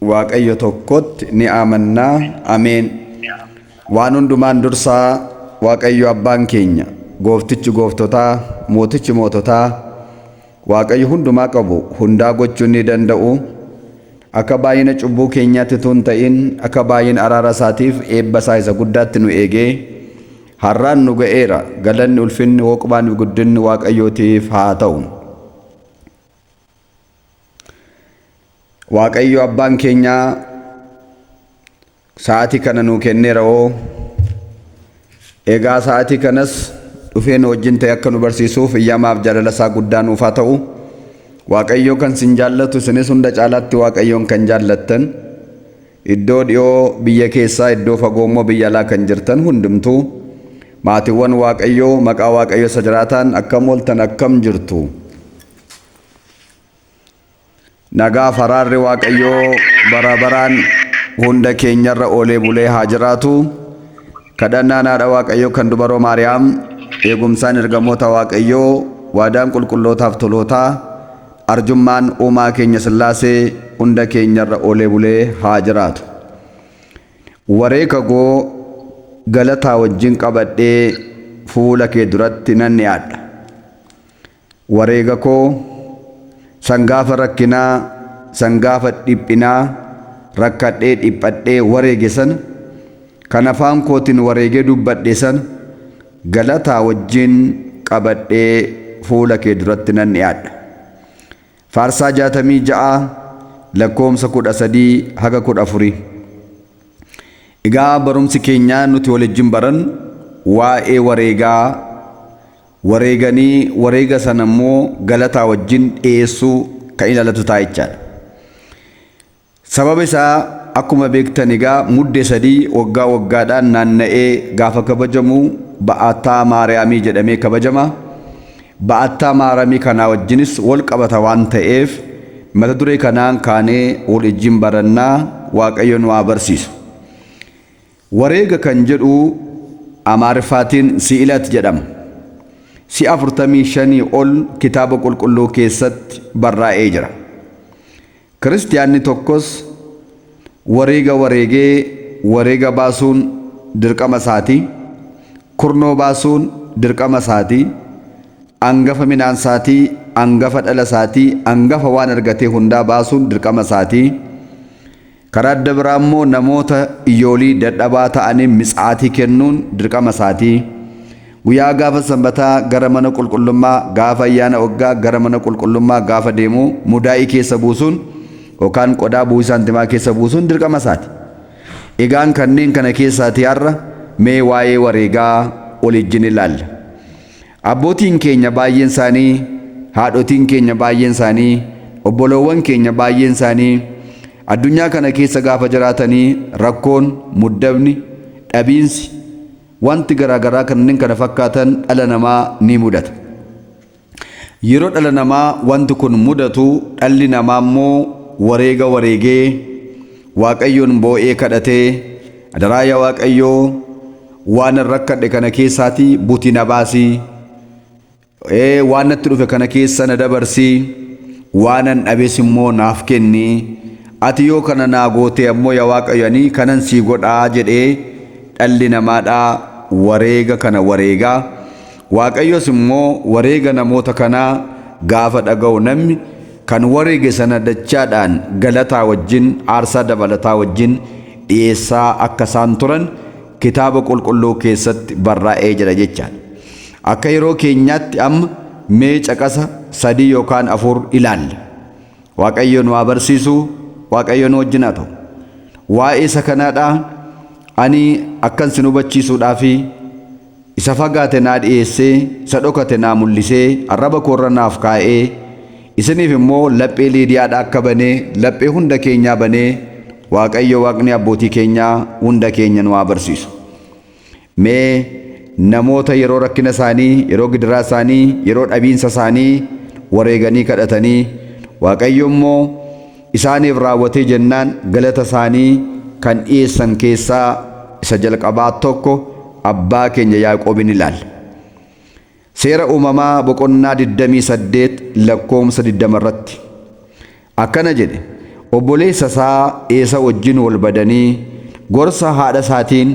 Waaqayyo tokkotti ni amannaa. Ameen. Waan hundumaan dursaa Waaqayyo abbaan keenya, gooftichi gooftotaa, mootichi moototaa, Waaqayyo hundumaa qabu, hundaa gochuu ni danda'u, akka baay'ina cubbuu keenyaatti utuu hin ta'in, akka baay'ina araara isaatiif eebba isaa isa guddaatti nu eegee har'aan nu ga'eera. Galanni, ulfinni, hooqbaan fi guddinni Waaqayyootiif haa ta'u. Waaqayyo abbaan keenyaa sa'aatii kana nuu kenneera hoo. Egaa sa'aatii kanas dhufee nu wajjin ta'e akka nu barsiisuuf iyyamaaf jaalala isaa guddaa nuuf haa ta'u. Waaqayyo kan sin jaallatu, isinis hunda caalaatti Waaqayyoon kan jaallattan, iddoo dhiyoo biyya keessaa, iddoo fagoo immoo biyya alaa kan jirtan hundumtuu, maatiiwwan Waaqayyoo, maqaa Waaqayyo isa jiraataan akkam ooltan, akkam jirtu? Nagaa faraarri Waaqayyoo bara baraan hunda keenyarra oolee bulee haa jiraatu. Kadhannaan haadha Waaqayyoo kan dubaroo Maariyaam, eegumsaan ergamoota Waaqayyoo, waadaan qulqullootaaf tolootaa, arjummaan uumaa keenya Sillaasee hunda keenyarra oolee bulee haa jiraatu. Wareega koo galataa wajjin qabadhee fuula kee duratti nan dhiyaadha. Wareega koo san gaafa rakkinaa, san gaafa dhiphinaa rakkadhee dhiphadhee wareege sana, kan afaan kootiin wareegee dubbadhe sana galataa wajjin qabadhee fuula kee duratti nan dhiyaadha. Faarsaa 66 lakkoomsa 13 haga 14. Egaa barumsi keenya nuti waliin baran waa'ee wareegaa, wareeganii wareega sana immoo galataa wajjin dhiyeessuu kan ilaallatu ta'a jechaadha. Sababa isaa akkuma beektan egaa Mudde 3 waggaa waggaadhaan naanna'ee gaafa kabajamu Ba'aattaa Maariyaamii jedhamee kabajama. Ba'aattaa Maariyaamii kanaa wajjinis wal qabata waan ta'eef mata duree kanaan kaanee wal wajjin barannaa. Waaqayyo nu haa barsiisu. Wareega kan jedhu Amaariffaatiin si'ilat jedhama. Si'a 45 ol kitaaba qulqulluu keessatti barraa'ee jira. Kiristiyaanni tokkos wareega wareegee wareega baasuun dirqama isaati. Kurnoo baasuun dirqama isaati. Angafa midhaan isaatii, angafa dhala isaatii, angafa waan argatee hundaa baasuun dirqama isaati. Karaa adda biraa immoo namoota iyyoolii dadhabaa ta'anii mitsaatii kennuun dirqama isaatii. Guyyaa gaafa sanbataa gara mana qulqullummaa, gaafa ayyaana waggaa gara mana qulqullummaa gaafa deemu mudaa'ii keessa buusuun yookaan qodaa bu'ii saantimaa keessa buusuun dirqama isaati. Egaan kanneen kana keessaatii har'a mee waa'ee wareegaa waliijjin ilaalla. Abbootiin keenya baay'een isaanii, haadhotiin keenya baay'een isaanii, obboloowwan keenya baay'een isaanii addunyaa kana keessa gaafa jiraatanii rakkoon, muddamni, dhabiinsi, wanti garaagaraa kanneen kana fakkaatan dhala namaa ni mudata. Yeroo dhala namaa wanti kun mudatu dhalli namaa immoo wareega wareegee Waaqayyoon boo'ee kadhatee, adaraa yaa Waaqayyoo, waan rakkadhe kana keessaatii buti na baasii, waan natti dhufe kana keessa na dabarsii, waanan dhabes immoo naaf kenni, ati yoo kana naa goote ammoo yaa Waaqayyo ani kanan sii godhaa jedhee dhalli namaadhaa wareega kana wareegaa. Waaqayyos immoo wareega namoota kanaa gaafa dhaga'u namni kan wareege sana dachaadhaan galataa wajjin, aarsaa dabalataa wajjin dhiyeessaa akka isaan turan kitaaba qulqulluu keessatti barraa'ee jira jechaadha. Akka yeroo keenyaatti amma mee caqasa 3 yookaan 4 ilaalla. Waaqayyo nu haa barsiisu, Waaqayyo nu wajjin haa ta'u. Waa'ee isa kanaadhaa ani akkan sin hubachiisuudhaafi isa fagaate naa dhiyeessee, isa dhokate naa mul'isee, arraba koorra naaf kaa'ee, isiniif immoo laphee Liidiyaadhaa akka banee, laphee hunda keenyaa banee, Waaqayyo Waaqni abbootii keenyaa hunda keenya nu haa barsiisu. Mee namoota yeroo rakkina isaanii, yeroo gidiraa isaanii, yeroo dhabiinsa isaanii wareeganii kadhatanii, Waaqayyo immoo isaaniif raawwatee jennaan galata isaanii kan dhiyeessan keessaa isa jalqabaa tokko abbaa keenya Yaaqoobiin ilaalla. Seera uumamaa boqonnaa 28 lakkoomsa 20 irratti akkana jedhe: Obboleessa isaa Eesaw wajjin wal badanii gorsa haadha isaatiin,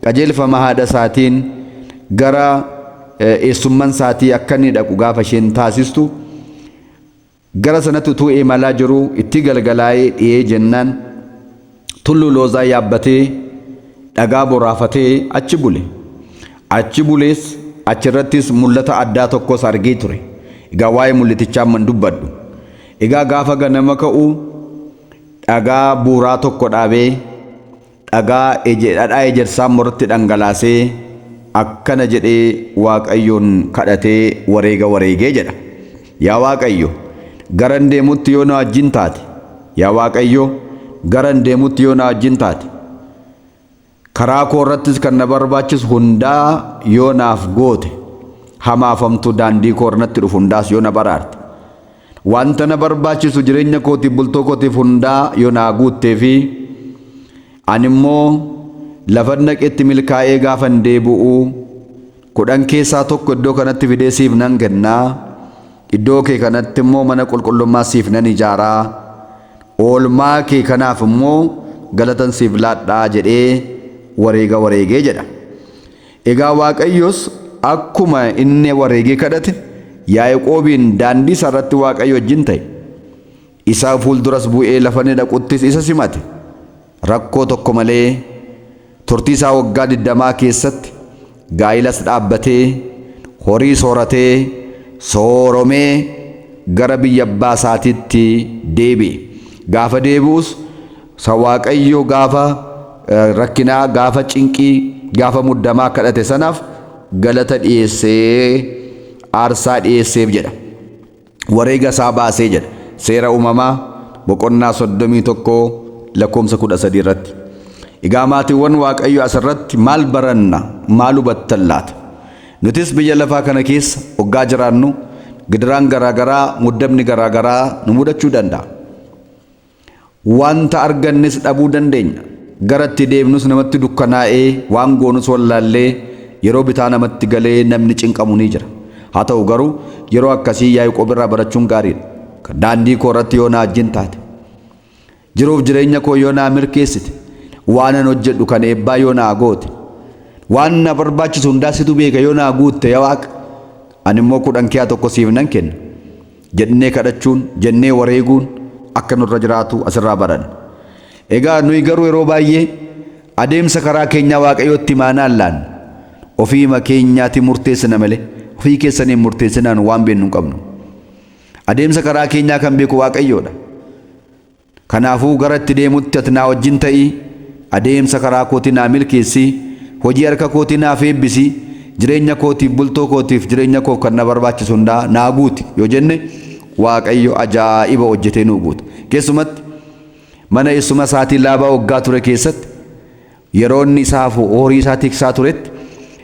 qajeelfama haadha isaatiin gara eessumman isaatii akka inni dhaqu gaafa isheen taasistu, gara sanatti utuu imalaa jiruu itti galgalaa'ee dhi'ee jennaan tulluu Loozaa yaabbatee dhagaa boraafatee achi bule. Achi bulees achirrattis mul'ata addaa tokkos argee ture. Egaa waa'ee mul'itichaa amma hin dubbadhu. Egaa gaafa ganama ka'u dhagaa buuraa tokko dhaabee dhagaa dhadhaa ejersaa immoo irratti dhangalaasee akkana jedhee Waaqayyoon kadhatee wareega wareegee jedha. Yaa Waaqayyo, garan deemutti yoo na wajjin taate, yaa Waaqayyo, garan deemutti yoo na wajjin taate, karaa koo irrattis kan na barbaachisu hundaa yoo naaf goote, hamaaf hamtuu daandii koo irra natti dhufu hundaas yoo na baraarte, wanta na barbaachisu jireenya kootiif bultoo kootiif hundaa yoo naa guuttee fi ani immoo lafan dhaqetti milkaa'ee gaafan deebi'u 10 keessaa tokko iddoo kanatti fidee siif nan kenna, iddoo kee kanatti immoo mana qulqullummaa siif nan ijaara, oolmaa kee kanaaf immoo galatan siif laadhaa jedhee wareega wareegee jedha. Egaa Waaqayyos akkuma inni wareegee kadhate Yaaqoobiin daandii isaa irratti Waaqayyo wajjin ta'e. Isa fuulduras bu'ee lafa inni dhaquttis isa simate. Rakkoo tokko malee turtii isaa waggaa 20 keessatti gaa'ilas dhaabbatee, horiis horatee, sooromee gara biyya abbaa isaatiitti deebi'e. Gaafa deebi'us isa Waaqayyo gaafa rakkinaa, gaafa cinqii, gaafa muddamaa kadhate sanaaf galata dhiyeessee aarsaa dhiyeesseef jedha. Wareega isaa baasee jedha. Seera Uumamaa boqonnaa 31 lakkoomsa 13 irratti. Egaa maatiiwwan Waaqayyo asirratti maal baranna, maal hubattan laata? Nutis biyya lafaa kana keessa waggaa jiraannu gidiraan garaagaraa, muddamni garaagaraa nu mudachuu danda'a. Wanta argannes dhabuu dandeenya. Gara itti deemnus namatti dukkanaa'ee, waan goonus wallaallee, yeroo bitaa namatti galee namni cinqamu ni jira. Haa ta'u garuu yeroo akkasii Yaaqoob irraa barachuun gaariidha. Daandii koo irratti yoo na wajjin taate, jiruuf jireenya koo yoo naa milkeessite, waanan hojjedhu kan eebbaa yoo naa goote, waan na barbaachisu hundaa situ beeka yoo naa guutte yaa Waaqa, ani immoo 10 keessaa tokko siif nan kenna jedhnee kadhachuun, jennee wareeguun akka nurra jiraatu asirraa baranna. Egaa nuyi garuu yeroo baay'ee adeemsa karaa keenyaa Waaqayyootti imaanaan laanna. Ofiima keenyaati murteessina malee ofii keessaniin murteessinaan waan beeknu hin qabnu. Adeemsa karaa keenyaa kan beeku Waaqayyoodha. Kanaafuu gara itti deemutti ati naa wajjin ta'i, adeemsa karaa kootii naa milkeessi, hojii harka kootii naaf eebbisi, jireenya kootiif, bultoo kootiif, jireenya koof kan na barbaachisu hundaa naa guuti yoo jenne Waaqayyo ajaa'iba hojjetee nuu guuta. Keessumatti mana eessuma isaatii Laabaa waggaa ture keessatti Yeroo inni isaaf horii isaa tiksaa turetti,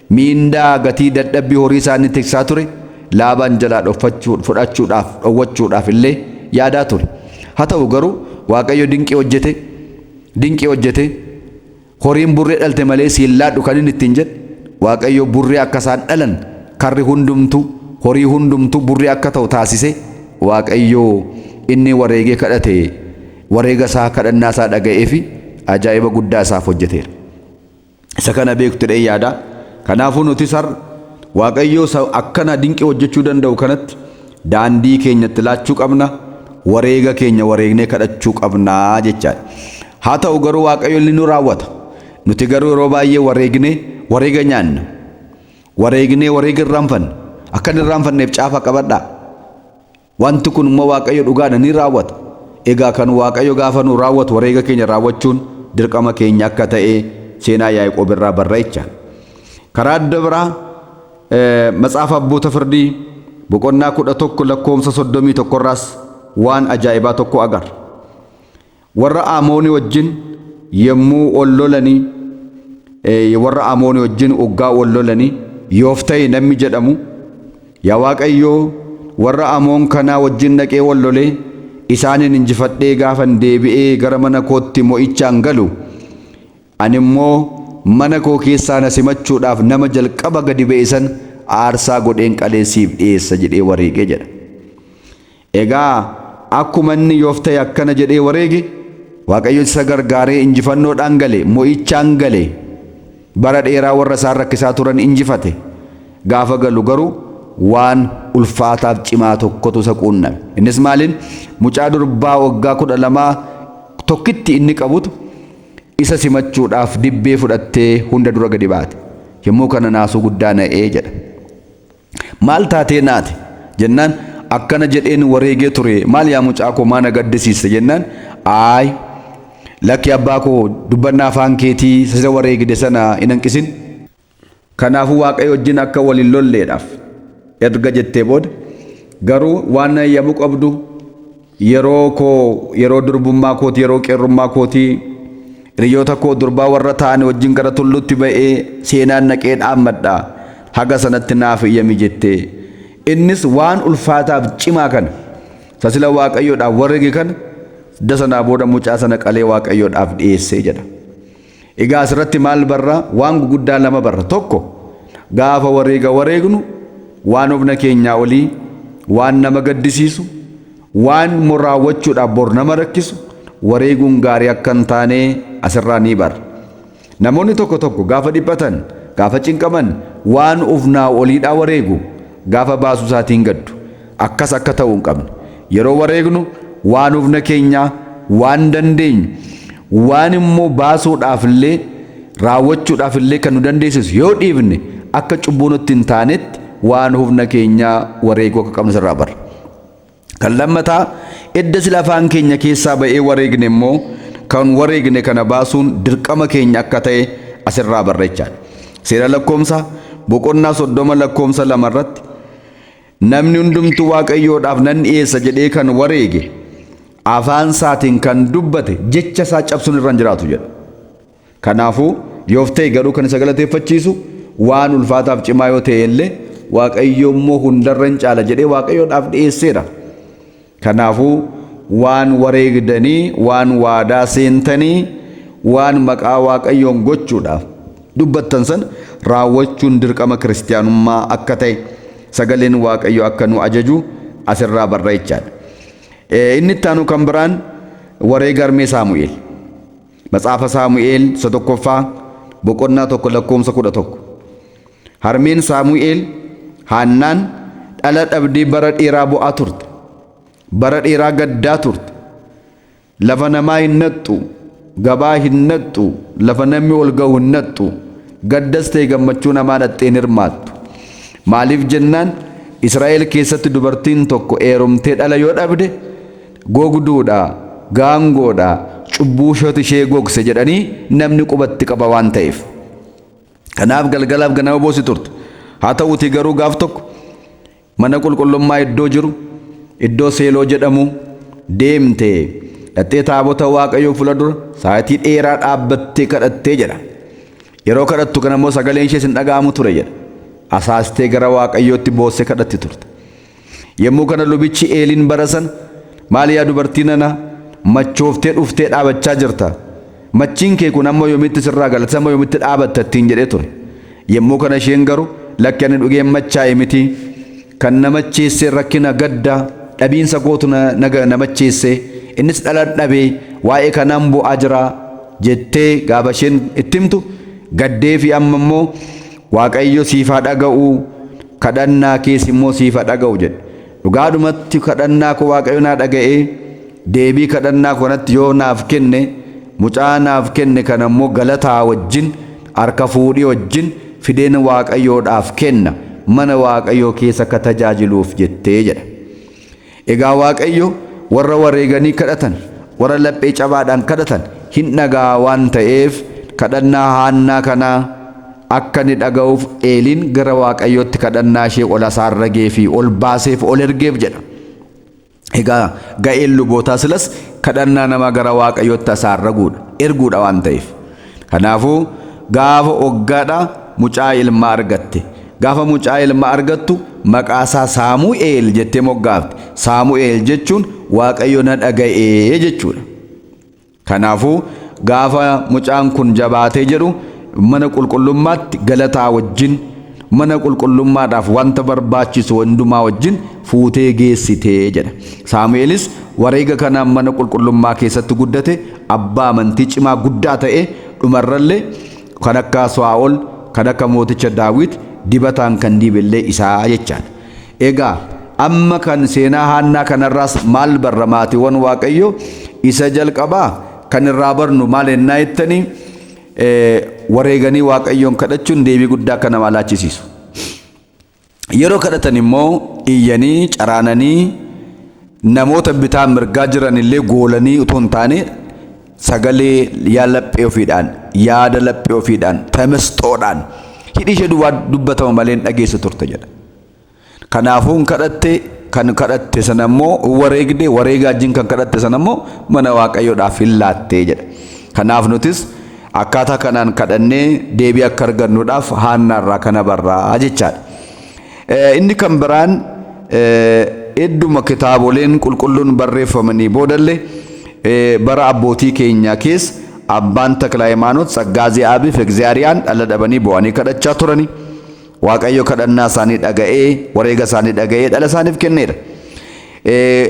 miindaa gatii dadhabbii horii isaa inni tiksaa ture Laabaan jalaa dhoffachuu, fudhachuudhaaf, dhowwachuudhaaf illee yaadaa ture. Haa ta'u garuu Waaqayyo dinqii hojjete, dinqii hojjete, horiin burree dhalte malee siin laadhu kan inni ittiin jedhe, Waaqayyo burree akka isaan dhalan karri hundumtu, horii hundumtu burree akka ta'u taasise, Waaqayyo inni wareegee kadhate wareega isaa kadhannaa isaa dhaga'ee fi ajaa'iba guddaa isaaf hojjeteera. Isa kana beektu jedhee yaada. Kanaafuu nutis har'a Waaqayyoo isa akkana dinqii hojjechuu danda'u kanatti daandii keenyatti laachuu qabna, wareega keenya wareegnee kadhachuu qabna jechaadha. Haa ta'u garuu Waaqayyo inni nu raawwata. Nuti garuu yeroo baay'ee wareegnee wareega nyaanna. Wareegnee wareega irraanfanna. Akka hin irraanfanneef caafa qabadhaa. Wanti kun immoo Waaqayyo dhugaadha ni raawwata. Egaa kan Waaqayyo gaafa nuu raawwatu wareega keenya raawwachuun dirqama keenya akka ta'e seenaa Yaaqoob irraa barra jecha. Karaa adda biraa Matsaafa Abboota Firdii boqonnaa 11 lakkoomsa 31 irraas waan ajaa'ibaa tokko agarra. Warra Amoonii wajjin yommuu wal lolanii warra Amoonii wajjin oggaa wal lolanii Yooftahe namni jedhamu yaa Waaqayyoo warra Amoon kanaa wajjin dhaqee wal lolee isaaniin injifadhee gaafan deebi'ee gara mana kootti mo'ichaan galu ani immoo mana koo keessaa na simachuudhaaf nama jalqaba gadi ba'e sana aarsaa godheen qalee siif dhiyeessa jedhee wareege jedha. Egaa Akkuma inni Yooftahe akkana jedhee wareege, Waaqayyo isa gargaaree injifannoodhaan gale, mo'ichaan gale. Bara dheeraa warra isaan rakkisaa turan injifate. Gaafa galu garuu waan ulfaataaf cimaa tokkotu isa quunname. Innis maaliin? Mucaa durbaa waggaa 12 tokkitti inni qabutu isa simachuudhaaf dibbee fudhattee hunda dura gadi baate. Yommuu kana naasuu guddaa na'ee jedha. Maal taatee naate? Jennaan akkana jedheen wareegee ture, maal yaa mucaa koo maa na gaddisiiste jennaan, aay lakki abbaa koo, dubbannaa afaan keetii isa wareegde sana hin hanqisin. Kanaafuu Waaqayyo wajjin akka wal hin lolleedhaaf erga jettee booda, garuu waan na eeyyamuu qabdu, yeroo koo, yeroo durbummaa kootii, yeroo qeerrummaa kootii, hiriyoota koo durbaa warra ta'an wajjin gara tulluutti ba'ee seenaan naqee dhaammadha, haga sanatti naaf eeyyami jettee, innis waan ulfaataaf cimaa kana sasila Waaqayyoodhaaf wareege kana da sanaa booda mucaa sana qalee Waaqayyoodhaaf dhiyeessee jedha. Egaa asirratti maal barra? Waan guguddaa lama barra. Tokko, gaafa wareega wareegnu waan humna keenyaa olii, waan nama gaddisiisu, waan immoo raawwachuudhaaf bor nama rakkisu wareeguun gaarii akka hin taane asirraa ni barra. Namoonni tokko tokko gaafa dhiphatan, gaafa cinqaman waan ufnaa oliidhaa wareegu, gaafa baasuu isaatiin gaddu. Akkas akka ta'uu hin qabne. Yeroo wareegnu waan hufna keenyaa, waan dandeenyu, waan immoo baasuudhaaf illee raawwachuudhaaf illee kan nu dandeessisu yoo dhiifne akka cubbuu nutti hin taanetti waan hufna keenyaa wareeguu akka qabnu sirraa barra. Kan lammataa, edda sila afaan keenya keessaa ba'ee wareegne immoo kan wareegne kana baasuun dirqama keenya akka ta'e asirraa barra jechaadha. Seera Lakkoomsa boqonnaa 30 lakkoomsa 2 irratti, Namni hundumtuu Waaqayyoodhaaf nan dhi'eessa jedhee kan wareege, afaan isaatiin kan dubbate jecha isaa cabsuun irra hin jiraatu jedha. Kanaafuu Yooftahe garuu kan isa galateeffachiisu waan ulfaataaf cimaa yoo ta'e illee Waaqayyo immoo hundarra hin caala jedhee Waaqayyoodhaaf dhi'eesseera. Kanaafuu waan wareegdanii, waan waadaa seentanii, waan maqaa Waaqayyoon gochuudhaaf dubbattan sana raawwachuun dirqama kiristiyaanummaa akka ta'e sagaleen Waaqayyoo akka nu ajaju asirraa barra jechaadha. Inni itti aanu kan biraan wareega harmee Saamu'eel. Matsaafa Saamu'eel isa tokkoffaa boqonnaa 1 lakkoomsa 11. Harmeen Saamu'eel Haannaan dhala dhabdee bara dheeraa bo'aa turte. Bara dheeraa gaddaa turte. Lafa namaa hin naqxu, gabaa hin naqxu, lafa namni ol ga'u hin naqxu. Gaddas ta'e gammachuu namaa dhaqxee hin hirmaattu. Maaliif jennaan, Israa'el keessatti dubartiin tokko eerumtee dhala yoo dhabde gogduudha, gaangoodha, cubbuu isheetu ishee gogse jedhanii namni qubatti qaba waan ta'eef. Kanaaf galgalaaf ganama boossi turte. Haa ta'uutii garuu gaaf tokko mana qulqullummaa iddoo jiru, iddoo Seeloo jedhamu deemte, dhattee taabota Waaqayyoo fuula dura sa'aatii dheeraa dhaabbattee kadhattee jedha. Yeroo kadhattu kana immoo sagaleen ishees hin dhaga'amu ture jedha. Asaastee gara Waaqayyootti boossee kadhatti turte. Yommuu kana lubichi Eeliin bara sana, Maal yaa dubartii nana, machooftee dhuftee dhaabachaa jirta? Machiin kee kun amma yoomitti sirraa gala? Atis amma yoomitti dhaabatta? ittiin jedhee ture. Yommuu kana isheen garuu, Lakki, ani dhugeen machaa'e miti. Kan na macheesse rakkina, gadda, dhabiinsa kootu na, na, na macheesse. Innis dhala dhabe, waa'ee kanaan bo'aa jira jettee gaafa isheen itti himtu gaddee fi amma immoo Waaqayyo siif haa dhaga'u, kadhannaa kees immoo siif haa dhaga'u jedhe. Dhugaadhumatti kadhannaa koo Waaqayyo naa dhaga'ee, deebii kadhannaa koo kanatti yoo naaf kenne, mucaa naaf kenne kana immoo galataa wajjin, harka fuudhii wajjin fideen Waaqayyoodhaaf kenna, mana Waaqayyoo keessa akka tajaajiluuf jettee jedha. Egaa Waaqayyo warra wareeganii kadhatan, warra laphee cabaadhaan kadhatan hin dhaga'a waan ta'eef, kadhannaa Haannaa kanaa akka inni dhaga'uuf Eeliin gara Waaqayyootti kadhannaa ishee ol asaarragee fi ol baaseef, ol ergeef jedha. Egaa ga'een lubootaa silas kadhannaa namaa gara Waaqayyootti asaarraguudha, erguudha waan ta'eef. Kanaafuu gaafa waggaadha mucaa ilmaa argatte. Gaafa mucaa ilmaa argattu maqaa isaa Saamu'eel jettee moggaafte. Saamu'eel jechuun Waaqayyo na dhaga'ee jechuudha. Kanaafuu gaafa mucaan kun jabaatee jedhu mana qulqullummaatti galataa wajjin, mana qulqullummaadhaaf wanta barbaachisu hundumaa wajjin fuutee geessite jedha. Saamu'eelis wareega kanaan mana qulqullummaa keessatti guddate, abbaa amantii cimaa guddaa ta'e, dhumarrallee kan akka Saa'ol, kan akka mooticha Daawit dibataan kan diibellee isaa jechaadha. Egaa amma kan seenaa Haannaa kanarraas maal barra, maatiiwwan Waaqayyo? Isa jalqabaa kan irraa barnu maal ennaa jettanii, wareeganii Waaqayyoon kadhachuun deebii guddaa akka nama laachisiisu. Yeroo kadhatan immoo iyyanii caraananii namoota bitaa mirgaa jiran illee goolanii utuu hin taane, sagalee yaa laphee ofiidhaan, yaada laphee ofiidhaan, tamesxoodhaan hidhi ishee duwwaa dubbatama malee hin dhageessu turte jedha. Kanaafuu hin kadhatte, kan kadhatte sana immoo wareegde, wareegaa wajjin kan kadhatte sana immoo mana Waaqayyoodhaaf hin laatte jedha. Kanaaf nutis akkaataa kanaan kadhannee deebii akka argannuudhaaf Haannaarraa kana barraa jechaadha. Inni kan biraan, idduma kitaaboleen qulqulluun barreeffamanii boodallee bara abbootii keenyaa keessa abbaan Takla Hayimaanoot Tsaggaa Zi'aabiif Egziyaariyaan dhala dhabanii bo'anii kadhachaa turani. Waaqayyo kadhannaa isaanii dhaga'ee, wareega isaanii dhaga'ee dhala isaaniif kenneera.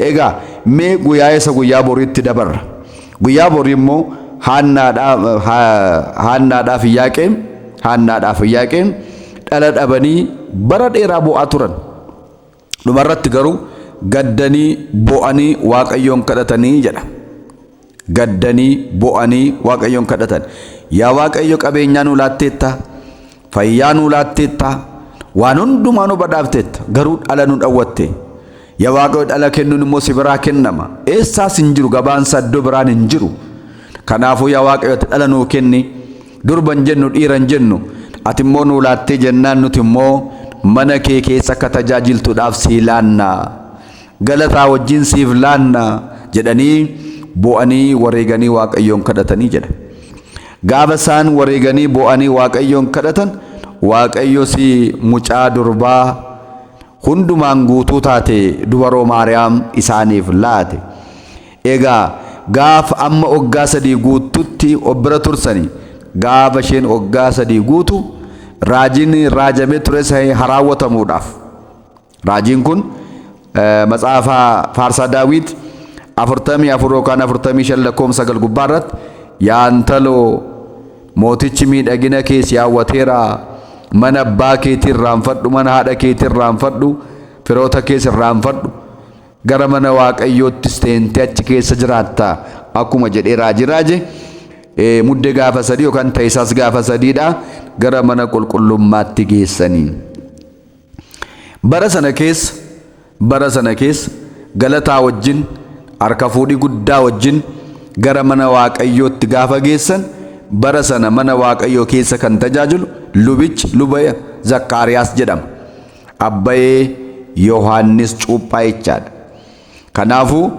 Egaa mee guyyaa isa guyyaa boriitti dabarra. Guyyaa borii immoo Haannaadhaaf Iyyaaqeem dhala dhabanii bara dheeraa bo'aa turan. Dhumarratti garuu gaddanii bo'anii Waaqayyoon kadhatanii jedha. Gaddanii bo'anii Waaqayyoon kadhatan. Yaa Waaqayyo, qabeenyaa nuu laatteetta, fayyaa nuu laatteetta, waan hundumaa nu badhaafteetta, garuu dhala nu dhawwatte. Yaa Waaqayyo, dhala kennuun immoo si biraa kennama. Eessaas hin jiru, gabaansa iddoo biraan hin jiru. Kanaafuu yaa Waaqayyo, ati dhala nuu kenni. Durban jennu, dhiiran jennu, ati immoo nuu laattee jennaan nuti immoo mana kee keessa akka tajaajiltuudhaaf sii laanna. Galataa wajjin siif laanna jedhanii bo'anii wareeganii Waaqayyoon kadhatanii jedha. Gaafa isaan wareeganii bo'anii Waaqayyoon kadhatan, Waaqayyo si mucaa durbaa hundumaan guutuu taate dubaroo Maariyaam isaaniif laate. Egaa gaafa amma waggaa 3 guututti of bira tursanii, gaafa isheen waggaa 3 guutu raajiin raajamee ture raawwatamuudhaaf. Raajiin kun matsaafa Faarsaa Daawit 44 yookaan 45 lakkoofsa 9 gubbaa irratti, "Yaa intaloo, mootichi miidhagina kee si hawwateera, mana abbaa keetii irraanfadhu, mana haadha keetii irraanfadhu, firoota kees irraanfadhu, gara mana Waaqayyoottis seentee achi keessa jiraatta," akkuma jedhee raajii raaje, Muddee gaafa 3 yookaan Ta'isaas gaafa 3dha gara mana qulqullummaatti geessanii. Bara sana keessa galataa wajjin, harka fuudhii guddaa wajjin gara mana Waaqayyootti gaafa geessan, bara sana mana Waaqayyoo keessa kan tajaajilu lubichi luba Zakkaariyaas jedhama. Abbayee Yohaannis Cuuphaa jechaadha. Kanaafuu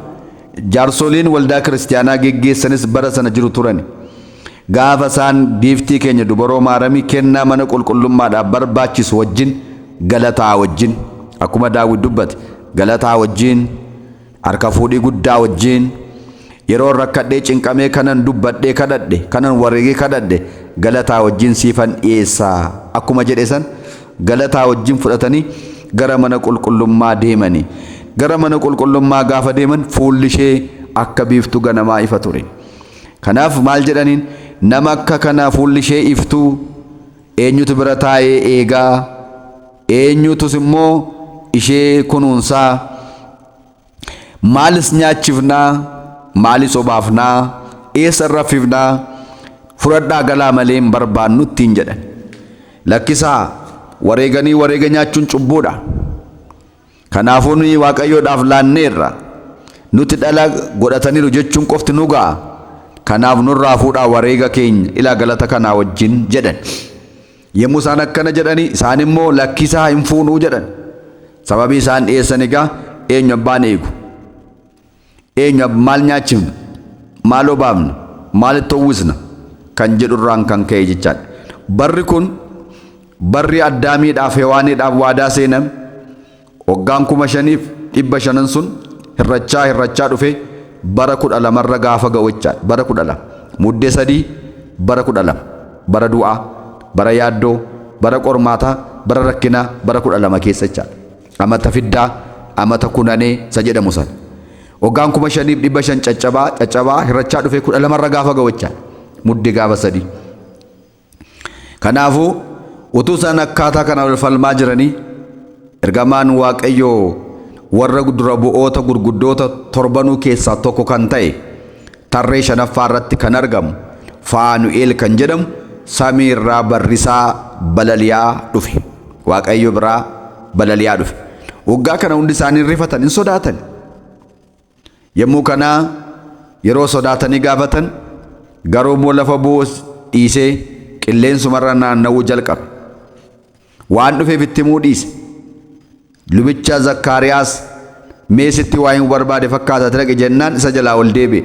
jaarsoliin waldaa kiristaanaa geggeessanis bara sana jiru turani. Gaafa isaan giiftii keenya dubaroo Maaramii kennaa mana qulqullummaadhaaf barbaachisu wajjin, galataa wajjin, akkuma Daawit dubbate, galataa wajjin, harka fuudhii guddaa wajjin, "Yeroo rakkadhee cinqamee kanan dubbadhee kadhadhe, kanan wareegee kadhadhe galataa wajjin siifan dhiyeessaa," akkuma jedhe san galataa wajjin fudhatanii gara mana qulqullummaa deemanii. Gara mana qulqullummaa gaafa deeman fuulli ishee akka biiftuu ganamaa ifa ture. Kanaaf maal jedhaniin? "Nama akka kanaa fuulli ishee iftuu eenyutu bira taa'ee eegaa? Eenyutus immoo ishee kunuunsaa? Maalis nyaachifnaa? Maalis obaafnaa? Eessa raffifnaa? Fudhadhaa galaa malee hin barbaannu," ittiin jedhan. "Lakkisaa, wareeganii wareega nyaachuun cubbuudha. Kanaafuu nuyi Waaqayyoodhaaf laanneerra. Nuti dhala godhataniiru jechuun qofti nu ga'a. Kanaaf nurraa fuudhaa wareega keenya ilaa galata kanaa wajjin," jedhan. Yommuu isaan akkana jedhanii, isaan immoo, "Lakkisaa, hin fuunuu," jedhan. Sababii isaan dhiyeessan egaa eenyu abbaan eegu? Eenyu maal nyaachifna? Maal obaafna? Maalitti uwwisna? Kan jedhurraan kan ka'e jechaadha. Barri kun barri Addaamiidhaaf Hewaaniidhaaf waadaa seename waggaan 5500 sun hirrachaa hirrachaa dhufe bara 12rra gaafa ga'u jechaadha. Bara 12. Muddee 3 bara 12. Bara du'aa, bara yaaddoo, bara qormaataa, bara rakkinaa, bara 12 keessa jechaadha. Amata fiddaa, amata kunanee isa jedhamu sana. Waggaan 5500 caccabaa caccabaa hirrachaa dhufee 12 irra gaafa ga'u jechaadha. Mudde gaafa 3. Kanaafuu utuu isaan akkaataa kana wal falmaa jiranii ergamaan Waaqayyoo warra dura bu'oota gurguddoota torbanuu keessaa tokko kan ta'e tarree shanaffaa irratti kan argamu Faanu'eel kan jedhamu samii irraa barrisaa balali'aa dhufe. Waaqayyo biraa balali'aa dhufe. Waggaa kana hundi isaanii rifatan, hin sodaatan. Yommuu kana yeroo sodaatanii gaafatan garuu immoo lafa bu'uu dhiisee qilleensumarra naanna'uu jalqabe. Waan dhufeef itti himuu dhiise. Lubicha Zakkaariyaas mee sitti waa himuu barbaade fakkaata ati dhaqi jennaan isa jalaa ol deebi'e.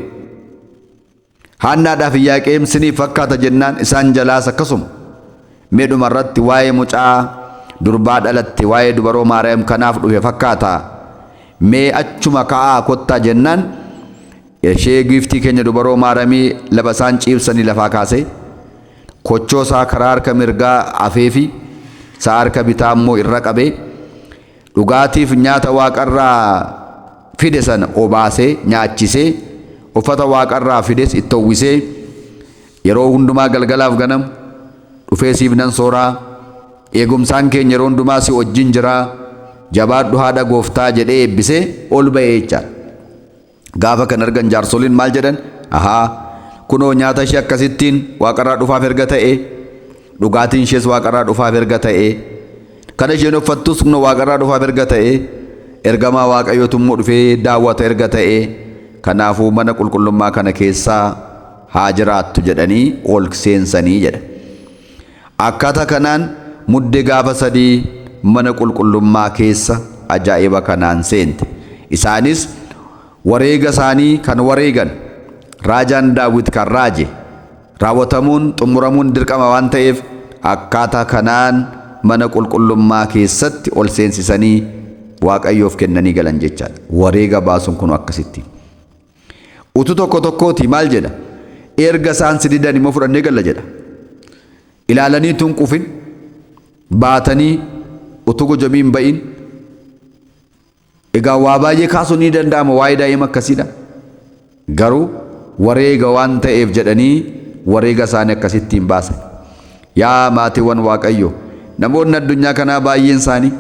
Haannaadhaaf Iyyaaqeem siniif fakkaata jennaan isaan jalaas akkasuma. Mee dhuma irratti waa'ee mucaa durbaa dhalatte waa'ee dubaroo Maariyaam kanaaf dhufe fakkaata. Mee achuma ka'aa kottaa jennaan ishee giiftii keenya dubaroo Maariyaamii lafa isaan ciibsanii lafaa kaasee kochoo isaa karaa harka mirgaa afeefi isaa harka bitaa immoo irra qabee dhugaatiif nyaata waaqarraa fide sana obaasee nyaachisee uffata waaqarraa fides itti uwwisee yeroo hundumaa galgalaaf ganam dhufee siif nan sooraa, eegumsaan keenya yeroo hundumaa si wajjin jiraa, jabaadhu haadha gooftaa jedhee eebbisee ol ba'ee jechaadha. Gaafa kan argan jaarsoliin maal jedhan? Ahaa, kunoo nyaata ishee akkasittiin waaqarraa dhufaaf erga ta'e, dhugaatiin ishees waaqarraa dhufaaf erga ta'e, kan isheen uffattus kunoo waaqarraa dhufaaf erga ta'e, ergamaa waaqayyootu immoo dhufee daawwata erga ta'e, kanaafuu mana qulqullummaa kana keessaa haa jiraattu jedhanii ol seensanii jedha. Akkaataa kanaan Mudde gaafa 3 mana qulqullummaa keessa ajaa'iba kanaan seente. Isaanis wareega isaanii kan wareegan, raajaan Daawit kan raaje raawwatamuun xumuramuun dirqama waan ta'eef akkaataa kanaan mana qulqullummaa keessatti ol seensisanii Waaqayyoof kennanii galan jechaadha. Wareega baasuun kun akkasitti. Utuu tokko tokkooti maal jedha? Erga isaan si didan immoo fudhannee galla jedha. Ilaalanii tun qufin baatanii utuu gojamii hin ba'in. Egaa waa baay'ee kaasuun ni danda'ama waa'ee daa'ima akkasiidha. Garuu wareega waan ta'eef jedhanii wareega isaanii akkasittiin baasan. Yaa maatiiwwan Waaqayyoo, namoonni addunyaa kanaa baay'een isaanii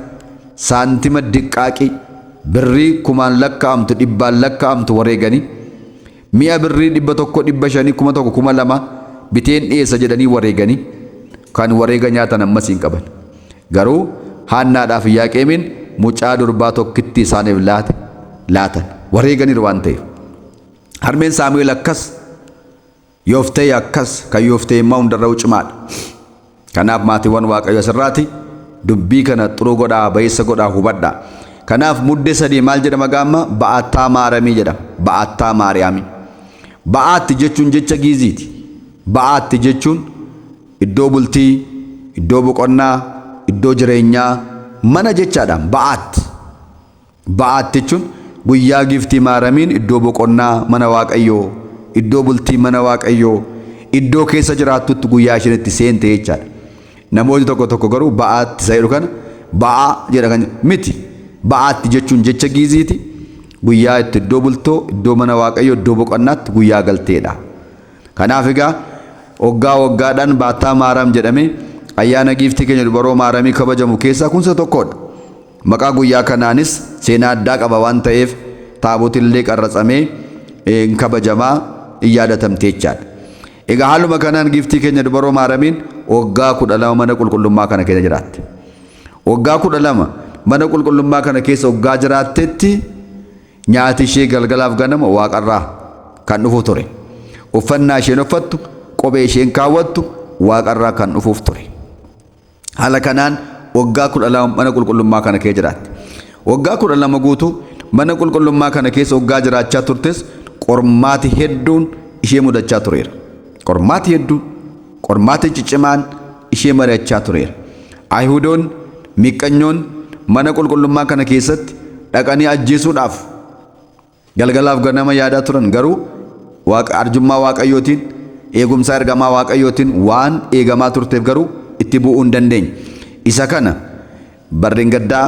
saantima diqqaaqii birrii kumaan lakkaa'amtu dhibbaan lakkaa'amtu wareeganii mi'a birrii 100, 500, 1000, 2000 biteen dhiyeessa jedhanii wareeganii kan wareega nyaatan ammas hin qaban. Garuu Haannaadhaaf Iyyaaqeemiin mucaa durbaa tokkittii isaaniif laate laatan wareeganiiru waan ta'eef. Harmeen Saamu'eel akkas, Yoftee akkas, kan Yoftee immoo hundarra cimaadha. Kanaaf maatiiwwan Waaqayyo asirraati dubbii kana xuruu godhaa, bayeessa godhaa, hubadhaa. Kanaaf Mudde 3 maal jedhama gaamma? Ba'attaa Maaramii jedhama. Ba'attaa Maariyaamii. Ba'aatti jechuun jecha Giiziiti. Ba'aatti jechuun iddoo bultii, iddoo boqonnaa, iddoo jireenyaa, mana jechaadha. Ba'aatti. Ba'aatti jechuun guyyaa Giiftii Maaramiin iddoo boqonnaa mana Waaqayyoo, iddoo bultii mana Waaqayyoo, iddoo keessa jiraattutti guyyaa isheen itti seente jechaadha. Namoonni tokko tokko garuu ba'aatti isa jedhu kana ba'aa jedha kan miti. Ba'aatti jechuun jecha Giiziiti. Guyyaa itti iddoo bultoo, iddoo mana Waaqayyoo, iddoo boqonnaatti guyyaa galteedha. Kanaaf egaa waggaa waggaadhaan Baattaa Maaram jedhamee ayyaana Giiftii keenya Dubaroo Maaramii kabajamu keessaa kun isa tokkodha. Maqaa guyyaa kanaanis seenaa addaa qaba waan ta'eef taabotillee qarratsamee hin kabajamaa, hin yaadatamti jechaadha. Egaa haaluma kanaan Giiftii keenya Dubaroo Maaramiin waggaa 12 mana qulqullummaa kana keessa jiraatte. Waggaa 12 mana qulqullummaa kana keessa waggaa jiraattetti nyaati ishee galgalaaf ganama waaqarraa kan dhufu ture. Uffannaa isheen uffattu, kophee isheen kaawwattu waaqarraa kan dhufuuf ture. Haala kanaan waggaa 12 mana qulqullummaa kana keessa jiraatte. Waggaa 12 guutuu mana qulqullummaa kana keessa waggaa jiraachaa turtes qormaati hedduun ishee mudachaa tureera. Qormaati hedduun, qormaati ciccimaan ishee mari'achaa tureera. Ayihudoonni miqqanyoon mana qulqullummaa kana keessatti dhaqanii ajjeesuudhaaf galgalaaf ganama yaadaa turan, garuu waaqa arjummaa Waaqayyootiin, eegumsaa ergamaa Waaqayyootiin waan eegamaa turteef garuu itti bu'uu hin dandeenye. Isa kana barreen gaddaa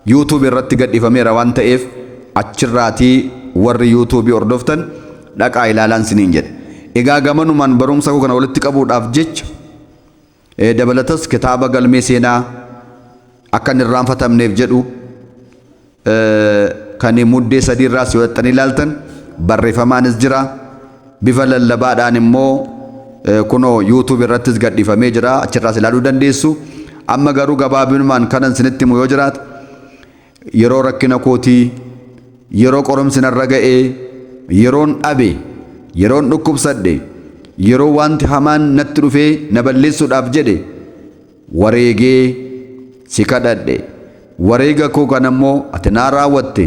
YouTube irratti gadhiifameera waan ta'eef achirraatii warri yuutuubii hordoftan dhaqaa ilaalaan siniin jedhe. Egaa gamanumaan barumsa koo kana walitti qabuudhaaf jecha dabalatas kitaaba galmee seenaa akka hin irraanfatamneef jedhu kan Muddee 3 irraas yoo dhaqxanii ilaaltan barreeffamaanis jira. Bifa lallabaadhaan immoo kunoo YouTube irrattis gadhiifamee jira, achirraas ilaaluu dandeessu. Amma garuu gabaabinumaan kanan sinitti himu yoo jiraate, yeroo rakkina kootii, yeroo qorumsi narra ga'ee, yeroon dhabe, yeroon dhukkubsadhe, yeroo wanti hamaan natti dhufee na balleessuudhaaf jedhe, wareegee si kadhadhe. Wareega koo kana immoo ati naa raawwatte,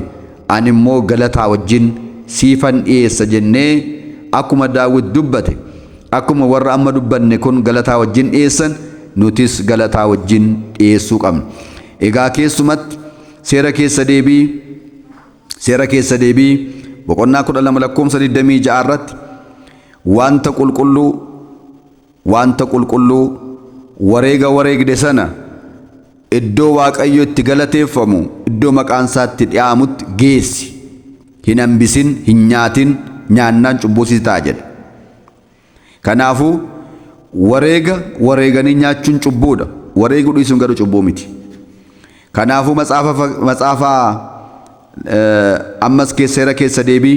ani immoo galataa wajjin siifan dhiyeessa jennee akkuma Daawit dubbate, akkuma warra amma dubbanne kun galataa wajjin dhiyeessan, nutis galataa wajjin dhiyeessuu qabna. Egaa keessumatti Seera Keessa Deebii boqonnaa 12 lakkoofsa 26 irratti wanta qulqulluu wareega wareegde sana iddoo Waaqayyo itti galateeffamu, iddoo maqaan isaatti dhi'aamutti geessi. Hin hambisin, hin nyaatin, nyaannaan cubbuu si ta'a jedha. Kanaafuu wareega wareeganii nyaachuun cubbuudha. Wareeguu dhiisuun garuu cubbuu miti. Kanaafuu matsaafa ammas Seera Keessa Deebii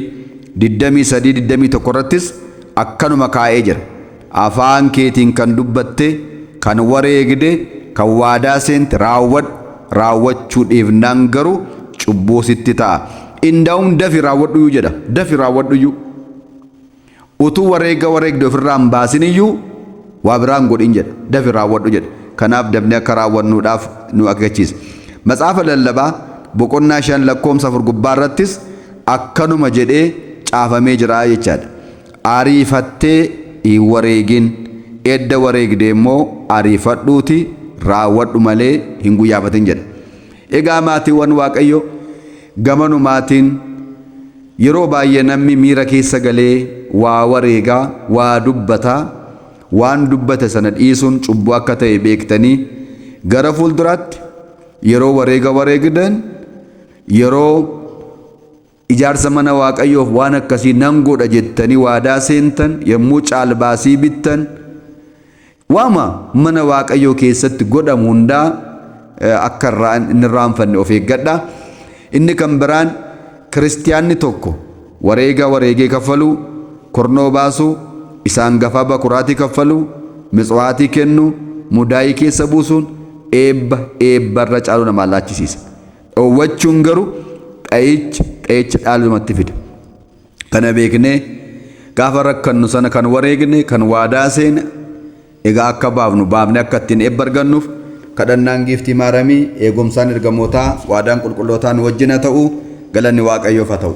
23 21 irrattis akkanuma kaa'ee jira. Afaan keetiin kan dubbatte, kan wareegde, kan waadaa seente raawwadhu. Raawwachuu dhiifnaan garuu cubbuu sitti ta'a. Indaa'um dafi raawwadhu jedha. Dafi raawwadhu iyyuu. Utuu wareega wareegde ofirraa hin baasin iyyuu waa biraan godhin jedha. Dafi raawwadhu jedha. Kanaaf dafnee akka raawwannuudhaaf nu akeekkachiisa. Matsaafa Lallabaa boqonnaa 5 lakkoofsa 4 gubbaa irrattis akkanuma jedhee caafamee jira jechaadha. Ariifattee hin wareegin, edda wareegde immoo ariifadhuuti raawwadhu malee hin guyyaafatin jedha. Egaa maatiiwwan Waaqayyo, gamanumaatiin yeroo baay'ee namni miira keessa galee waa wareegaa, waa dubbataa, waan dubbate sana dhiisuun cubbuu akka ta'e beektanii gara fuulduraatti yeroo wareega wareegdan, yeroo ijaarsa mana Waaqayyoof waan akkasii nan godha jettanii waadaa seentan, yommuu caalbaasii bittan, waama mana Waaqayyoo keessatti godhamu hundaa akka hin irraanfanne of eeggadha. Inni kan biraan, kiristiyaanni tokko wareega wareegee kaffaluu, kornoo baasuu, isaan gafaa bakuraatii kaffaluu, mitswaatii kennuu, mudaayii keessa buusuun eebba eebbarra caalu namaa laachisiisa. Dhoowwachuun garuu dha'icha dha'icha dhaalumatti fida. Kana beeknee gaafa rakkannu sana kan wareegne, kan waadaa seene, egaa akka baafnu baafne akka ittiin eebba argannuuf kadhannaan Giiftii Maaramii, eegumsaan ergamootaa, waadaan qulqullootaa nu wajjin haa ta'u. Galanni Waaqayyoof haa ta'u.